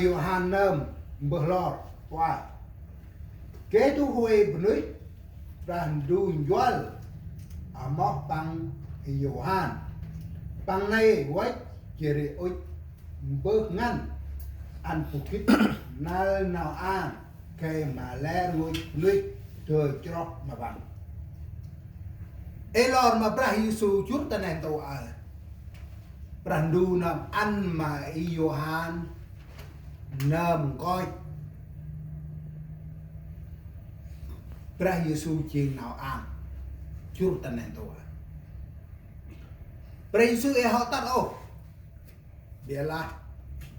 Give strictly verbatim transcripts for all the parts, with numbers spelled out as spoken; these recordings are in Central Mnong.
Yôhan nơm mbơh lor, uănh. Geh du huê bunuyh, Brah Ndu njuăl amoh păng Yôhan. Păng nây văch jêh ri ŭch mbơh ngăn ăn bu gĭt năl nau ang, gay ma lĕ rngôch bunuyh dơi chroh ma păng. Ê lor ma Brah Yêsu jŭr ta neh ntu aơ, Brah Ndu nơm ăn ma i Yôhan nơm nkoch Brah Yêsu jêng nau ang jŭr ta neh ntu aơ. Brah Yêsu ê hŏ tât ôh. Bialah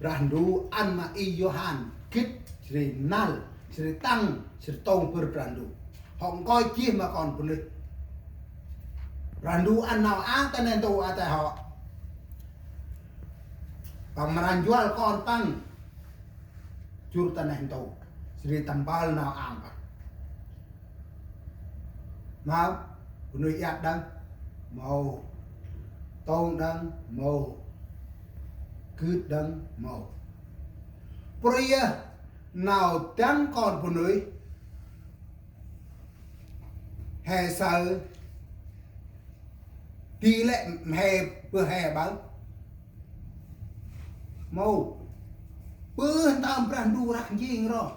Brah Ndu ăn ma i Yôhan gĭt, jêh ri năl, jêh ri tăng, jêh ri tông bâr Brah Ndu. Hŏ nkoch jêh ma kon bunuyh. Brah Ndu ăn nau ang ta neh ntu aơ ta hŏ. Păng mra njuăl kon păng jŭr ta neh ntu, jêh ri tâm mpơl nau ang păng. Mâu, bunuyh iăt đŏng, mâu, tông đŏng, mâu, gĭt đŏng, mâu. Pôri yơh, nau dăng kon bunuyh he saơ, di lĕ he bơh he ƀơ̆. Mâu, bơh ntơm Brah Ndu răk njêng ro.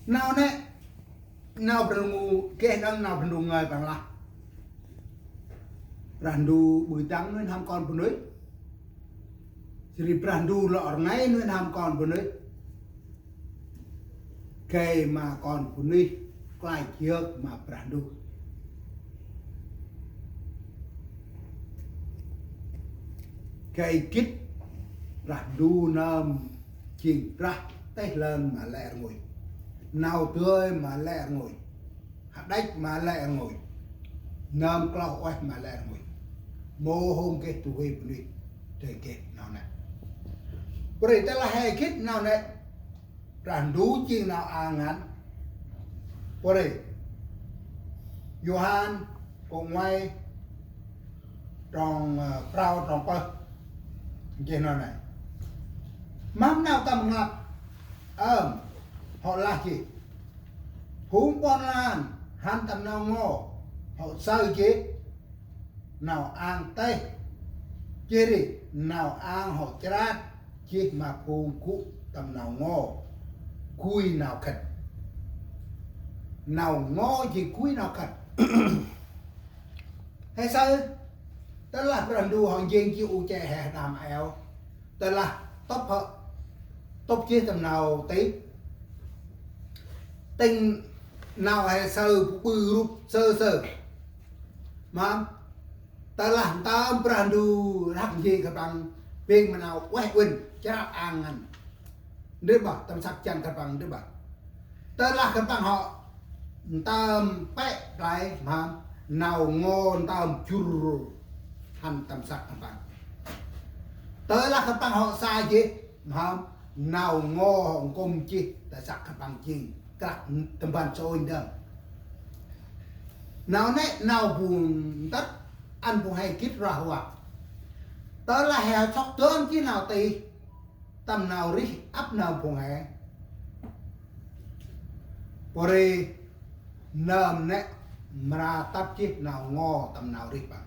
Nau nĕ, nau Brah Ndu geh đŏng, nau Brah Ndu ngơi păng lah. Brah Ndu ƀư dăng nuih n'hâm kon bunuyh. Jêh ri Brah Ndu lŏ rngai nuih n'hâm kon bunuyh. Gay ma kon bunuyh klach yơk ma Brah Ndu. Gay gĭt Brah Ndu nơm jêng Brah têh lơn ma lĕ rngôch. Nau dơi ma lĕ rngôch. Hađăch ma lĕ rngôch. Nơm kloh ueh ma lĕ rngôch. Mâu hôm geh du huê bunuyh dơi geh nau nĕ. Pôri tơ lah he gĭt nau nĕ, Brah Ndu jêng nau ang ngăn. Pôri Yôhan kô̆ ngoai trong, ơ, prao trong pơh. Jêh nau nĕ. Mâm nau tâm rnglăp, ơm, hŏ lah jêh. Phung ƀon lan hăn tâm nau ngo, hŏ saơ jêh nau ang têh. Jêh ri nau ang hŏ chrat jêh ma phung gŭ tâm nau ngo, gui nau khât. Nau ngo jêh gui nau khât. He saơ, tơ lah Brah Ndu hŏ njêng jêh u che he đam eo. Tơ lah tŭp hŏ, tŭp jêh tâm nau tih. Tĭng nau he saơ bu ƀư rup sơ sơ. Mâm, tơ lah ntơm Brah Ndu răk njêng khân păng, bêng ma nau ueh uĭn, chrat ang ngăn. Ndri bah, tâm săk jăn khân păng ndri bah. Tơ lah khân păng hŏ ntơm pĕ play mham, nau ngo ntơm jŭr hăn tâm săk khân păng. Tơ lah khân păng hŏ sa jêh mham, nau ngo hŏ nkŭm jêh ta săk khân păng jêng krăk tâm ban sôi ndơm. Nau nĕ nau bu ntât ăn bu he gĭt rah vah. Tơ lah he sŏk dơm jêh nau tih tâm nau rêh ăp nơm phung he. Pôri nơm nĕ mra tât jêh nau ngo tâm nau rêh păng.